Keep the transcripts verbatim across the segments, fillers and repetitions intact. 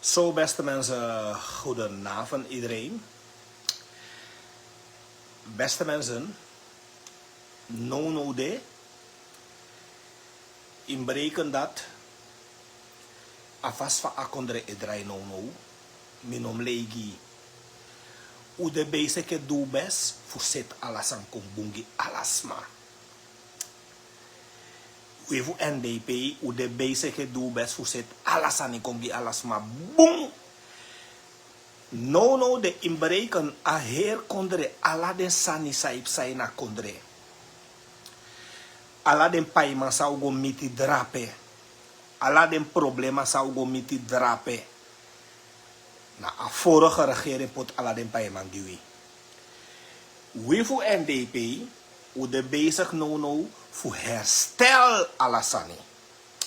Zo, beste mensen, goedenavond iedereen. Beste mensen, no no de inbreken dat a fasi fa a kondre e drai no no. Mi no mus lei gi yu. Un de bezig e du un best fu seti ala sani kon bun gi ala sma. Wi fu N D P, un de bezig e du un best fu seti ala sani kon gi ala sma bun. No no de inbreken a heri kondre, ala den sani san e psa ini a kondre. Ala den paiman san un go miti drape. Ala den problema san un go miti drape. Na a vorige regering poti ala den paiman gi wi. Wi fu N D P, un de bezig no no fu herstel ala sani.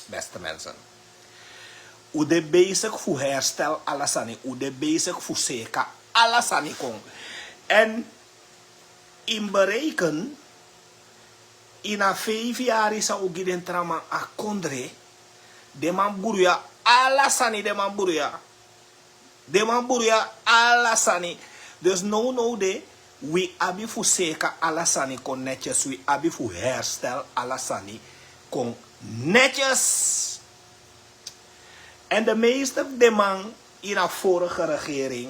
Beste mensen, un de bezig fu herstel ala sani, un de bezig fu seka ala sani kon. En inbreken, ini a vijf yari san un gi den tra man a kondre, den man bruya ala sani, den man bruya. Den man bruya ala sani. Dus no no de wi abi fu seka ala sani kon netjes, wi abi fu herstel ala sani kon netjes. En de meeste fu den man ini a vorige regering,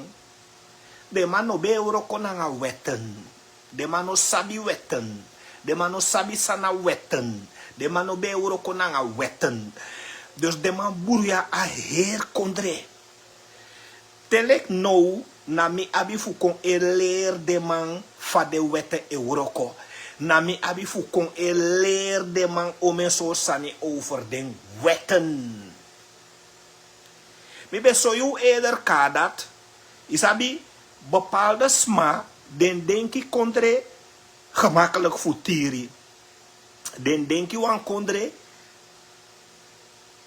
den man no ben e wroko nanga wetten. Den man no sabi wetten. Den man no sabi san na wetten. Den man no ben e wroko nanga wetten. Dus den man bruya a heri kondre. Te leki now, na mi abi fu kon e leri den man fa den weten e wroko. Na mi abi fu kon e leri den man omeni sortu sani over den wetten. Mi ben sori un eder kaba dati. Yu sabi, bepaalde sma, den denki kondre gemakkelijk fu tiri. Den denki wan kondre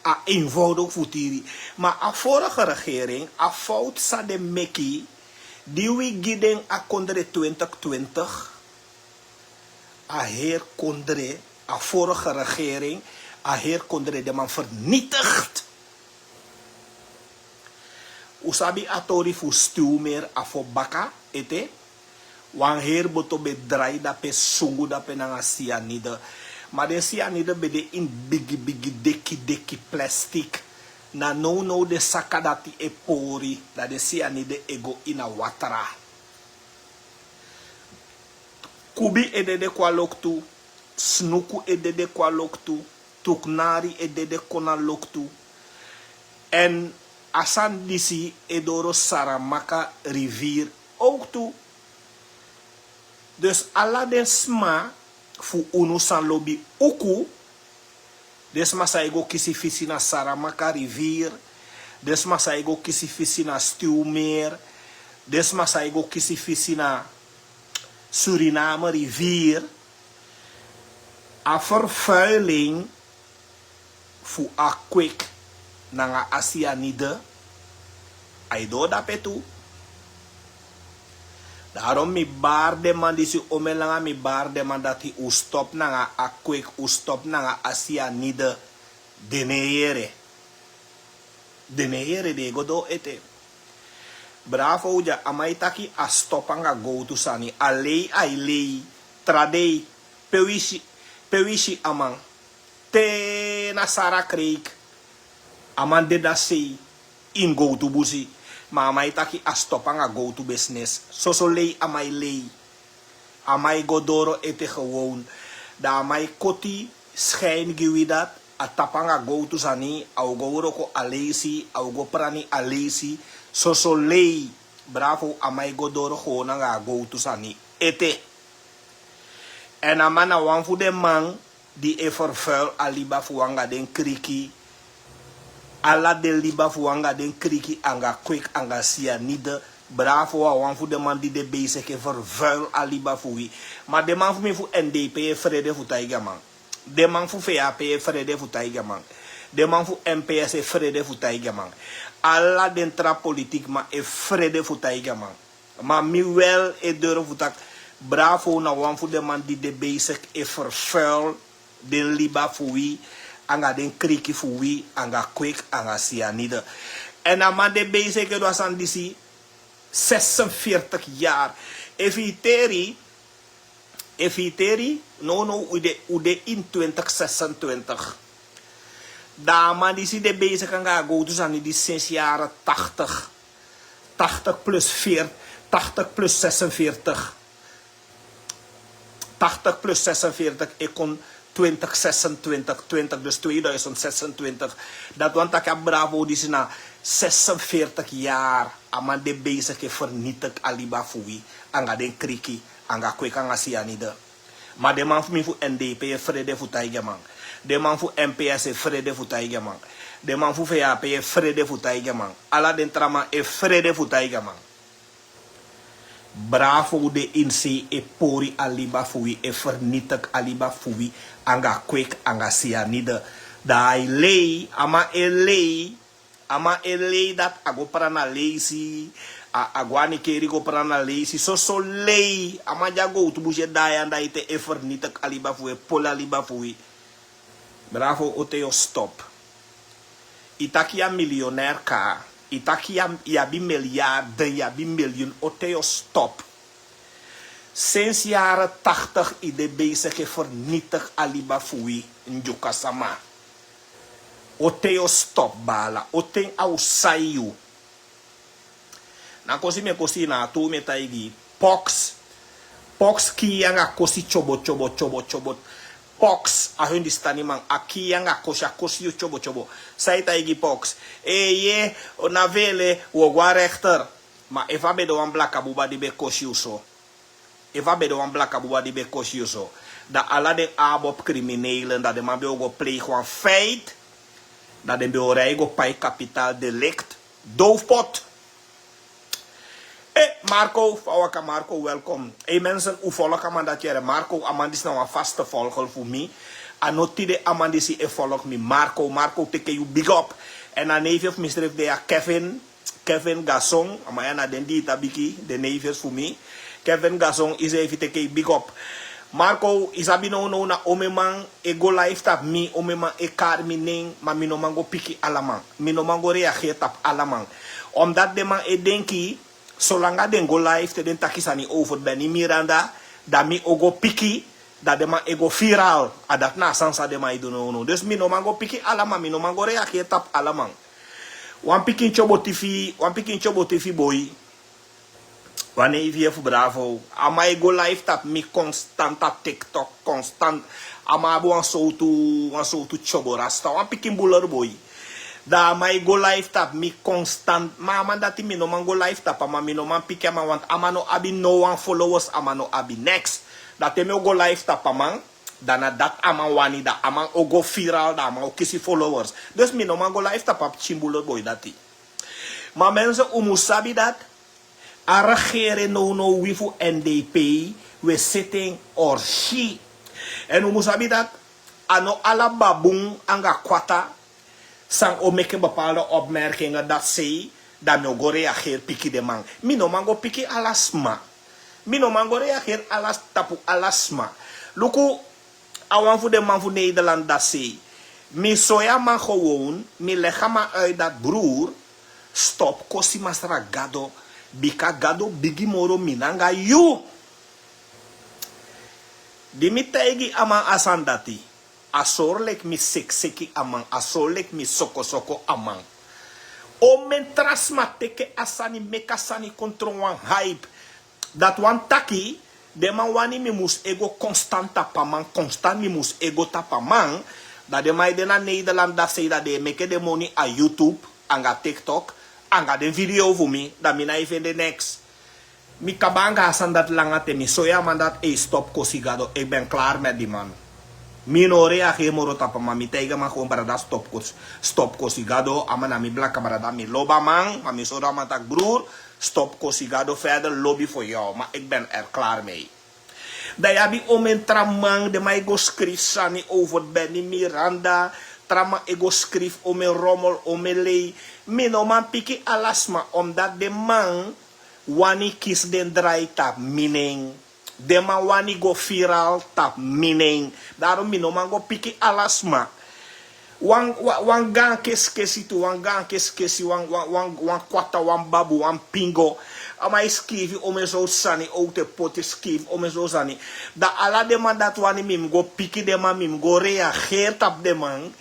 a eenvoudig fu tiri. Ma a vorige regering, a fout san den meki, di wi gi den a kondre twintig twintig, a heri kondre, a vorige regering, a heri kondre den man vernietigd. Un sabi a tori fu Stuwmeer, a fo baka ete, wan heri boto ben drai dape, sungu dape nanga cyanide. Ma den cyanide ben de ini bigi bigi deki deki plastic. Na now now den saka dati e pori, dan den cyanide e go ini a watra. Kubi e dede kon na loktu, snuku e dede kon na loktu, tuknari e dede kon na loktu. En a sani disi e doro Saramaka rivier ook tu. Dus ala den sma fu unu san lobi uku, den sma san e go kisi fisi na Saramaka rivier, den sma san e go kisi fisi na Stuwmeer, den sma san e go kisi fisi na Suriname rivier, a vervuiling fu a kwik nanga a cyanide, a e doro dape tu. Daarom mi bari den man disi, omen langa mi bari den man dati, un stop nanga a kwik, un stop nanga a cyanide. Den no e yere. Den no e yere, den e go doro ete. Bravo, un dya, a man e taki a stop anga gowtu sani, a lei a e lei. Tra dei, pe wi si, pe wi si a man, te na Sara kreik, a man dede a sei ini gowtu busi. Ma a man e taki a stop anga gowtu business. Soso lei a man e lei. A man e go doro ete gewoon. Dan a man e koti schijn gi wi dati a tapu anga gowtu sani, a o go wroko aleisi, a o go prani aleisi. Soso lei. Bravo, a man e go doro gewoon nanga a gowtu sani ete. En a man na wan fu den man di e vervuil a liba fu wi anga den kriki. Ala den liba fu wi anga den kriki anga kwik anga cyanide. Bravo, a wan fu den man di de bezig e vervuil a liba fu wi. Ma den man fu mi fu N D P e frede fu taigi a man. Den man fu V A P e frede fu taigi a man. Den man fu M P S e frede fu taigi a man. Ala den tra politikman e frede fu taigi a man. Ma mi wel e doro fu taki, Bravo na wan fu den man di de bezig e vervuil den liba fu wi anga den kriki fu wi anga kwik anga cyanide. En a man de bezig e du a sani disi zesenveertig yari. Efu yu teri, efu yu teri, no no, u de, u de in twintig zesentwintig. Dan a man disi de bezig anga a go tu sani disi sinds yari tachtig. Tachtig plus veertig, tachtig plus zesenveertig. Tachtig plus zesenveertig, ik kon twintig zesentwintig, twintig, dus tweeduizend zesentwintig. Dat want taki a bravo disi na zesenveertig yari. A man de bezig e vernietig a liba fu wi, anga den kriki, anga kweki, anga sianide. Ma den man fu mi fu N D P e frede fu taigi a man. Den man fu M P S e frede fu taigi a man. Den man fu V A P e frede fu taigi a man. Ala den tra man e frede fu taigi a man. Bravo de insei e pori a liba fu wi, e vernietig a liba fu wi, anga kweki, anga sianide. Dan a e lei, a man e lei, a man e lei dati a go prana leisi, a, a go anikeri go prana leisi. Soso lei, a man di a go utu busi e dai anda ete e vernietig a liba fu wi, e poli a liba fu wi. Bravo, ote yu o stop. Yu taki yu a milionair ka, yu taki yu a, yu abi miljarden, yu abi miliyun, ote yu o stop. Sinds yari tachtig yu de bezig e vernietig a liba fu wi, Ndyuka sama. Ote yu o stop, bala, ote a o sai yu. Na kosi mi e kosi yu, na a tou mi e taigi yu. Pox. Pox kii yu anga kosi tyobo tyobo tyobo tyobo. Pox, a Hindustani man, a kii yu anga kosi, a kosi yu tyobo tyobo. San yu taigi Pox? Eeye, na vele, wi o go a rechter. Ma efu a ben de wan blaka buba di ben kosi yu so, efu a ben de wan blaka buba di ben kosi yu so, dan ala den abob criminelen, dan den man ben o go pleeg wan feit, dan den ben o rei go pai kapitaal delikt. Doofpot. Eh, Marco, fa waka Marco, welkom. Ei mensen, un volg a man dati yere. Marco, a man disi na wan vaste volger fu mi. A no tide a man disi e volg mi. Marco, Marco, teke yu big up. En a neefje fu mi srefi de ya, Kevin, Kevin Gason, a man ya na den di yu ta bigi, den neefjes fu mi. Kevin Gason, yu srefi teke yu big up. Marco, yu sabi nownow na omeni man e go live tapu mi, omeni man e kari mi nen, ma mi no man go piki ala man. Mi no man go reageri tapu ala man. Omdat den man e denki, solanga den go live te den taki sani over Benny Miranda, dan mi o go piki, dan den man e go viral. A dati na a sani san den man e du nownow. Dus mi no man go piki ala man, mi no man go reageri tapu ala man. Wan pikin tyobo tifi, wan pikin tyobo tifi boi. Wan neefje fu Bravo. A man e go live tapu mi constant tapu TikTok, constant. A man abi wan sowtu, wan sowtu tyobo rasta. Wan pikin buler boi. Dan a man e go live tapu mi constant. Ma a man dati mi no man go live tapu a man, mi no man piki a man, want a man no abi no wan followers, a man no abi niks. Dan te mi o go live tapu a man, dan na dati a man wani, dan a man o go viral, dan a man o kisi followers. Dus mi no man go live tapu a pikin buler boi dati. Ma mensen, un mus sabi dati a regering nownow, wi fu N D P, wi e seti en orsi. En un mus sabi dati a no ala babun anga kwata san o meki bepaalde opmerkingen, dati sei, dan mi o go reageri piki den man. Mi no man go piki ala sma. Mi no man go reageri ala, tapu ala sma. Luku, a wan fu den man fu Nederland dati sei. Mi soi a man gewoon, mi legi a man uit dati: broer, stop kosi Masra Gado, bika Gado bigi moro mi nanga yu. Di mi taigi a man a sani dati, a sori leki mi sekiseki a man, a sori leki mi sokosoko a man. Omeni tra sma teke a sani, meki a sani kon tron wan hype. Dati wani taki den man wani mi mus e go constant tapu a man, constant mi mus e go tapu a man. Dan den man e de na Nederland dati sei, dan den e meki den moni a YouTube anga TikTok anga den video fu mi, dan mi nái fende niks. Mi kaba anga a sani dati langa te, mi soi a man dati: ei, stop kosi Gado, ik ben klaar met die man. Mi no o reageri moro tapu a man, mi taigi a man gewoon: brada, stop kosi, stop kosi Gado, a man na mi blaka brada, mi lobi a man, ma mi sori a man taki: broer, stop kosi Gado, verder lobi voor jou, maar ik ben er klaar mee. Dan yu abi omeni tra man, den man e go skrifi sani over Benny Miranda, tra man e go skrifi omeni rommel, omeni lei. Mi no man piki ala sma, omdat den man wani kisi den drai tapu mi nen. Den man wani go viral tapu mi nen. Daarom mi no man go piki ala sma. Wan wan wan gan keskesi tu wan gan keskesi wan wan wan wan kwata wan babu wan pingo. A man e skifi omen sowtu sani owtu e poti skifi omen sowtu sani. Dan ala den man dati wani mi mus go piki den man mi mus go reageri tapu den man.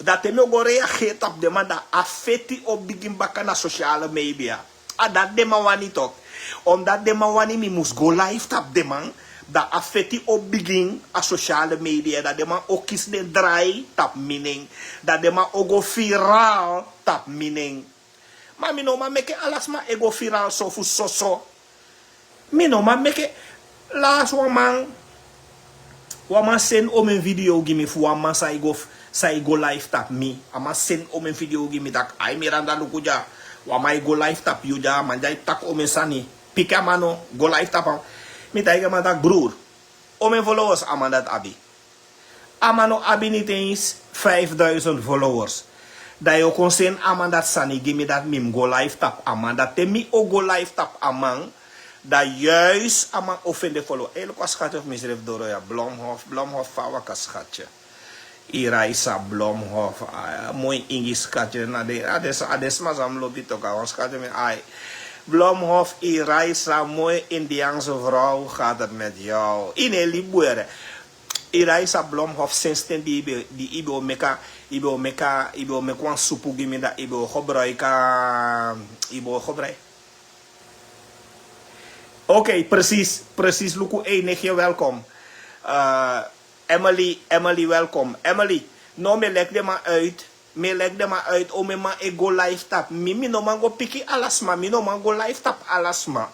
Dan te mi o go reageri tapu den man dan a feti o bigin baka na sosiale media. A dati den man wani toki. Omdati den man wani mi mus go live tapu den man. Dan a feti o bigin a sosiale media dan den man o kisi den drai tapu mi nen. Dan den man o go viral tapu mi nen. Ma mi no man meke ala sma e go viral so fu soso. Mi no man meke. Lasi wan man wan man seni omen video gi mi fu wan man san e go live tapu mi. A man seni omen video gi mi tak' ai miranda luku dya. Wan man e go live tapu yu dya a man dya e taki omen sani. Piki a man no go live tapu a man. Mi taigi a man tak' bruru. Omen followers a man dati abi. A man no abi niti ens fifduisend followers. Dan yu o kon seni a man dati sani gi mi dati mi mus go live tapu a man dati te mi o go live tapu a man. Dan yuis a man o fende follow. Ei luku a skatye fu misrefi doro ya blomhof blomhof fa a waka skatye. Iraisa blomhof. Moi ingi skatye na den a den sma san mus lobi toki a wan skatye mi ai. Blomhof iraisa moi indianse vrouw gati met yu. Ini e libi bwere. Iraisa blomhof sensi ten di i be o meki i be o meki wan supu gi mi dan i be o gebruiki. I be o gebruiki. Okei presis presis luku enigi yu welkom. Emily emily welkom emily. No mi e leki den man uit. Mi e leki den man uit o mi man e go live tapu mi mi no man go piki ala sma mi no man go live tapu ala sma.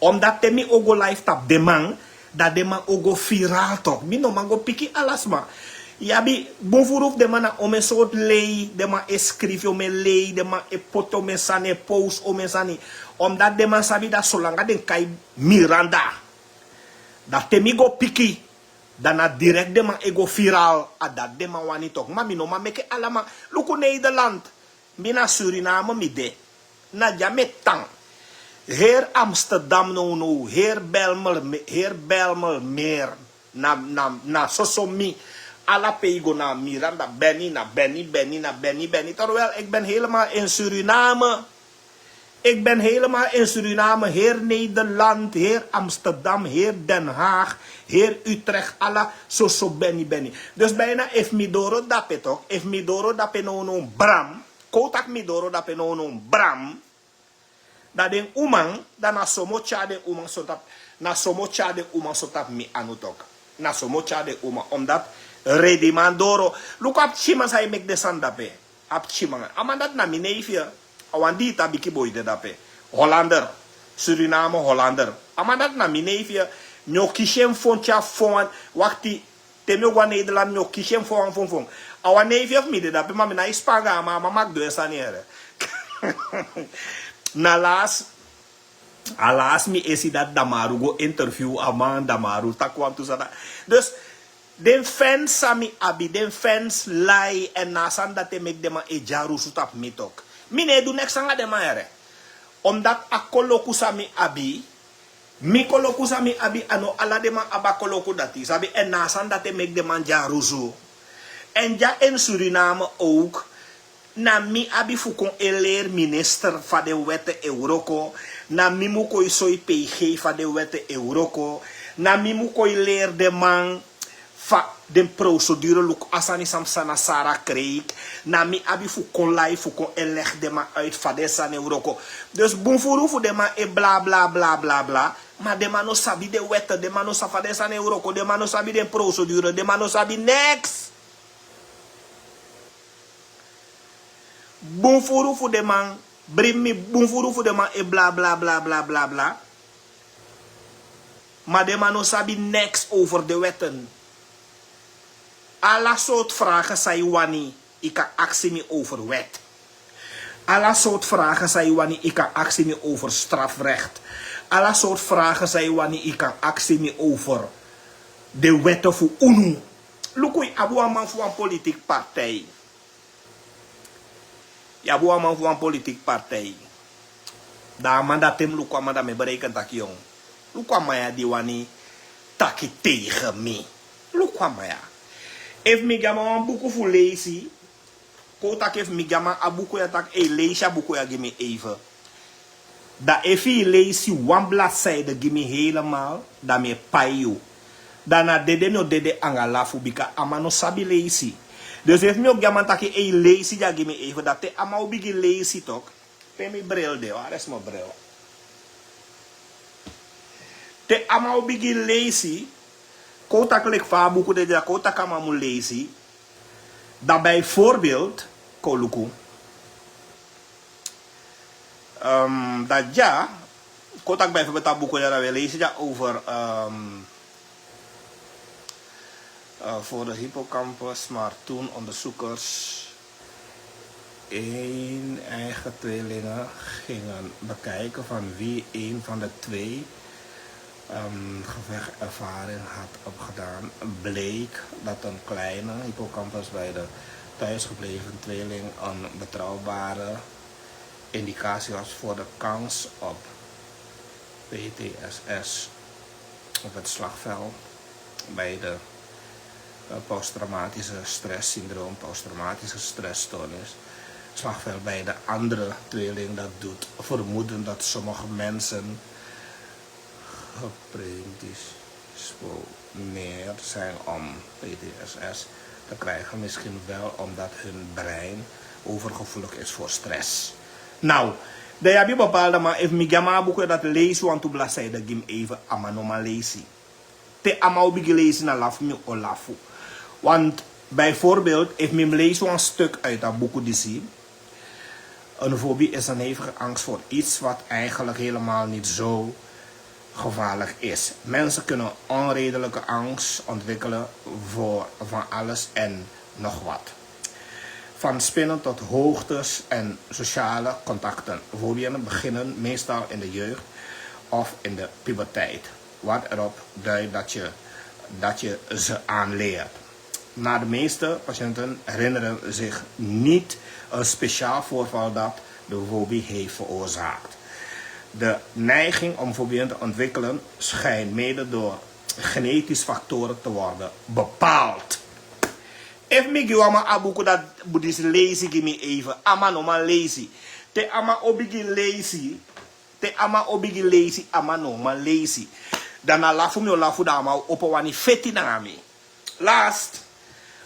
Omdati te mi o go live tapu den man dan den man o go viral tok mi no man go piki ala sma. Yu abi bun furu fu den man na omen sortu lei den man e skrifi omen lei den man e poti omen sani e powsu omen sani. Omdati den man sabi dati solanga den kai miranda dan te mi go piki dan na direkti den man e go viral a dati den man wani tok ma mi no man meke ala man. Luku nederland. Mi na suriname mi de. Na dya mi e tan. Heri amsterdam nownow heri belmel heri belmel meri. Na soso mi. Ala pe yu go na miranda beni na beni beni na beni beni torwel iki ben helemal in suriname. Iki ben helemal in suriname heri nederland heri amsterdam heri den haag heri utrecht ala soso beni beni. Dus bina efu mi doro dape tok efu mi doro dape nownow bram. Kon un taki mi doro dape nownow bram. Dan den uman dan na so mi o tyari den uman so tapu na so mi o tyari den uman so tapu mi anu toku. Na so mi o tyari den uman omdati rediman doro. Luku a pikinman san e meki den sani dape. A pikinman a man dati na mi neifi. A wan di yu tabiki boi de dape. Hollander. Suriname hollander. A man dati na mi neifi. Mi o kisi en fon tyari fon wan wakti. Te mi o go na nederland mi o kisi en fon wan fonfon. A wan neifi fu mi de dape ma mi na e span go a man a man maki du en sani here. Na lasi. A lasi mi e si dati damaru go interview a man damaru taki wantu sani. Dus den fens san mi abi den fens lai èn na a sani dati e meki den man e dyarusu tapu mi toki. Mi no e du neks nanga den man here. Omdati a koloku san mi abi. Mi koloku san mi abi a no ala den man abi a koloku dati sabi èn na a sani dati e meki den man dyarusu. Èn dya en suriname owk. Na mi abi fu kon e leri minister fa den wète e wroko. Na mi mu kon e soi peigei fa den wète e wroko. Na mi mu kon e leri den man fa den prosedure luku a sani san psa na sara kreik. Na mi abi fu kon lai fu kon e legi den man uiti fa den sani e wroko. Dus bun furu fu den man e blablabla. Ma den man no sabi den wète den man no sabi fa den sani e wroko den man no sabi den prosedure den man no sabi neks. Bun furu fu den man brin mi bun furu fu den man e blablabla. Ma den man no sabi neks over den wetten. Ala sortu fragen san yu wani yu kan aksi mi over wet. Ala sortu fragen san yu wani yu kan aksi mi over strafrekt. Ala sortu fragen san yu wani yu kan aksi mi over den wetten fu unu. Luku yu abi wan man fu wan politiki partij. Yu abi wan man fu wan politiki partij. Dan a man dati te mi luku a man dan mi e bereiken taki yon luku a man ya di wani taki tegen mi. Luku a man ya. Efu mi gi a man wan buku fu leisi, kon un taki efu mi gi a man a buku ya, taki ei, leisi a buku ya gi mi eive. Dan efu yu leisi wan bladzijde gi mi helemaal, dan mi e pai yu. Dan na dede mi o dede anga lafu, bika a man no sabi leisi. Dus efu mi o gi a man taki ei, leisi dya gi mi eive, dan te a man o bigin leisi tok. Pe mi bril de, waar is mijn bril? Te a man o bigin leisi, kon un taki leki fa a buku de dya, kon un taki a man mu leisi. Dan bijvoorbeeld, kon un luku. Ehm, dan dya, kon un taki bijvoorbeeld a buku dya, dan we leisi dya over, ehm, eh, voor de hippocampus, maar toen onderzoekers een eigen tweelingen gingen bekijken van wie een van de twee, ehm, gevechtervaring had opgedaan, bleek dat een kleine hippocampus bij de thuisgebleven tweeling een betrouwbare indicatie was voor de kans op P T S S op het slagveld bij de, eh, posttraumatische stresssyndroom, posttraumatische stressstoornis, slagveld bij de andere tweeling. Dat doet vermoeden dat sommige mensen gepredisponeerd zijn om P T S S te krijgen, misschien wel omdat hun brein overgevoelig is voor stress. Nou, dan yu abi bepaalde man, efu mi gi a man a buku dati, leisi wantu bladzijde gi mi eive, a man no man leisi. Te a man o bigin leisi, na lafu mi o lafu. Want bijvoorbeeld, efu mi mus leisi wan stuk uit a buku disi, een fobie is een hevige angst voor iets wat eigenlijk helemaal niet zo gevaarlijk is. Mensen kunnen onredelijke angst ontwikkelen voor van alles en nog wat. Van spinnen tot hoogtes en sociale contacten. Fobiën beginnen meestal in de jeugd of in de puberteit, wat erop duidt dat je, dat je ze aanleert. Maar de meeste patiënten herinneren zich niet een speciaal voorval dat de fobie heeft veroorzaakt. De neiging om fobieën te ontwikkelen schijnt mede door genetische factoren te worden bepaald. Efu mi gi wan man a buku dati, disi leisi gi mi eive, a man no man leisi. Te a man o bigin leisi, te a man o bigin leisi, a man no man leisi. Dan na lafu mi o lafu, dan a man o opo wani feti nanga mi. Last,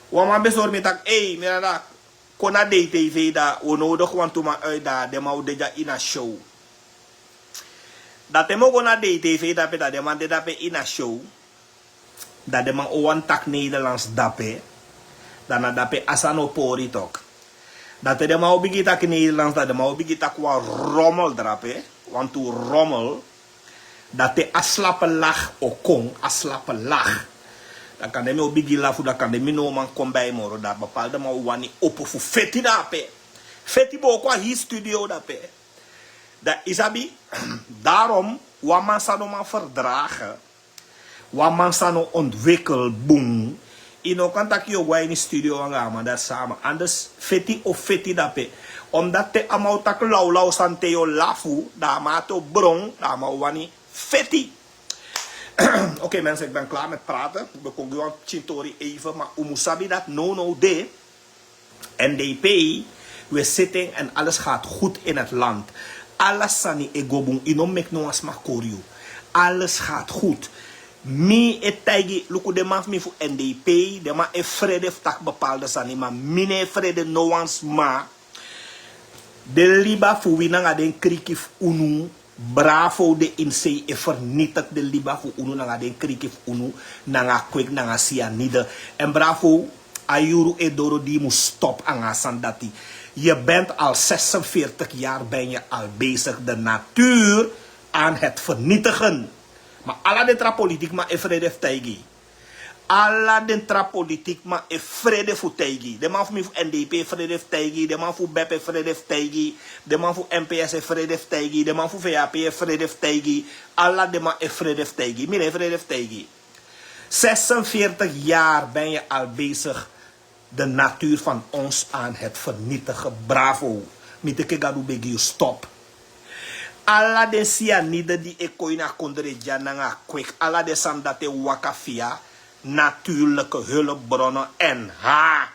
wan man ben sori mi taki, ei, mi nana, kon na D T V, dan wi o nodigi wantu man uit, dan den man o de dya ini a show. Dan te mi o go na D T V dape, dan den man de dape ini a show. Dan den man o wani taki Nederlands dape. Dan na dape a sani o pori tok. Dan te den man o bigin taki Nederlands, dan den man o bigin taki wan rommel drape, wantu rommel. Dan te a slappe lach o kon, a slappe lach. Dan kande mi o bigin lafu, dan kande mi no man kon bij moro, dan bepaalde man o wani opo fu feti dape. Feti booko a hii studio dape. Dan yu sabi, daarom, wan man san no man verdragen, wan man san no ontwikkel bun, yu no kan taki yu o go a ini studio anga a man dati sama. Anders feti o feti dape. Omdat te a man o taki lawlaw sani te yu o lafu, dan a man ati o bron, dan a man o wani feti. Oké mensen, ik ben klaar met praten. We kon gi wan pikin tori even, maar u moet sabi dat no no de N D P, we zitten en alles gaat goed in het land. Ala sani e go bun, yu no meki no wan sma kori yu. Alles gaat goed. Mi e taigi, luku den man fu mi fu N D P, den man e frede fu taki bepaalde sani, ma mi no e frede no wan sma. Den liba fu wi nanga den kriki fu unu, Bravo, den insei e vernietig den liba fu unu nanga den kriki fu unu, nanga kwik, nanga cyanide. En Bravo, a yuru e doro di yu mus stop nanga a sani dati. Je bent al zesenveertig jaar ben je al bezig de natuur aan het vernietigen. Ma ala den tra politikman e frede fu taigi yu. Ala den tra politikman e frede fu taigi yu. Den man fu mi fu N D P e frede fu taigi yu. Den man fu B E P e frede fu taigi yu. Den man fu M P S e frede fu taigi yu. Den man fu V H P e frede fu taigi yu. Ala den man e frede fu taigi yu. Mi no e frede fu taigi yu. Zesenveertig jaar ben je al bezig de natuur van ons aan het vernietigen. Bravo. Mi teki Gadu begi yu stop. Ala den cyanide di e kon ini a kondre dya nanga kwik, ala den sani dati e waka via natuurlijke hulpbronnen en ha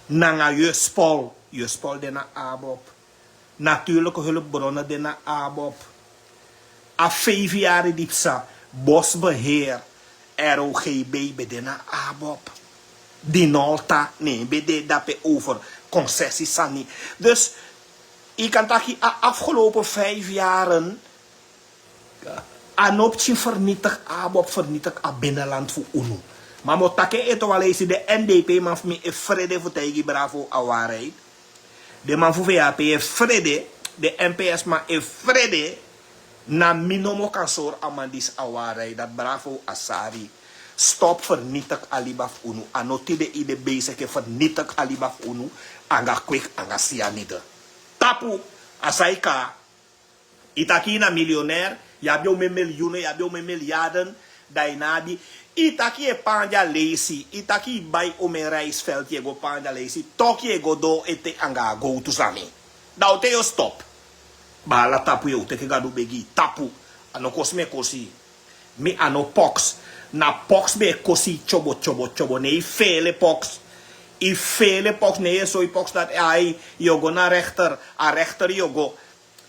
nanga yuspol. Yuspol de na abob. Natuurlijke hulpbronnen de na abob. A vijf yari di psa bosbeheer, R O G B, ben de na abob. Dinolta ne ben de dape over concessie sani. Dus yu kan taki a afgelopen vijf yaren a no pikin vernietig abob, vernietig a binnenland fu unu. Ma mi o taki en ete wan leisi, de N D P man fu mi e frede fu taigi bravo a waarheid. De man fu V H P e frede, de N P S man e frede. Na mi nomo kan sori a man disi a waarheid dati bravo a sari. Stop vernietig a liba fu unu. A no tide yu de bezig e vernietig a liba fu unu anga kwik anga sianide. Tapu a saika. Yu taki yu na milionair, yu abi omen miljoenen, yu abi omen miljarden, dan yu no abi. Yu taki yu e pandi a leisi, yu taki yu bai omen rijsveld, yu e go pandi a leisi, toki yu e go doo ete anga a gowtu sani. Dan o ten yu o stop. Baala tapu, yu o teke Gadu begi, tapu. A no kosi mi e kosi. Mi a no pox. Na pox ben e kosi yu tyobo tyobo tyobo, ne yu feele pox. Yu feele pox, ne yu e soi pox dati ai, yu o go na rechter, a rechter yu o go.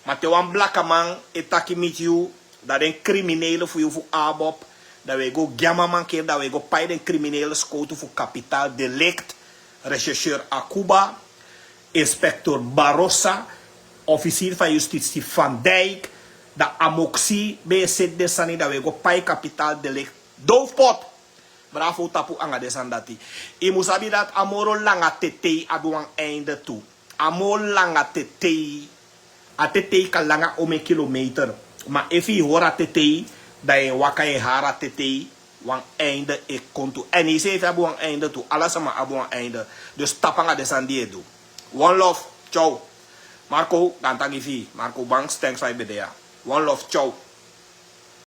Ma te wan blakaman e taki miti yu, dan den kriminele fu yu fu abob, dan wi e go gi a man mankeri, dan wi e go pai den kriminele skowtu fu kapitaal delict, rechercheur Akuba, inspecteur Barossa, officier van justitie Van Dijk, dan Amoxi ben e seti den sani, dan wi e go pai kapitaal delict. Doofpot. Bravo tapu anga den sani dati. Yu mus sabi dati a moro langa tetei abi wan einde tu. A moro langa tetei. A tetei kan langa omen kilometer. Ma efu yu hori a tetei, dan yu e waka yu e hari a tetei, wan einde e kon tu. Èn yu seefi abi wan einde tu. Ala sama abi wan einde. Dus tapu anga den sani di yu e du. One love. Ciao. Marco, gaantangi fi yu. Marco Banks, thanks fa yu ben de ya. One love. Ciao.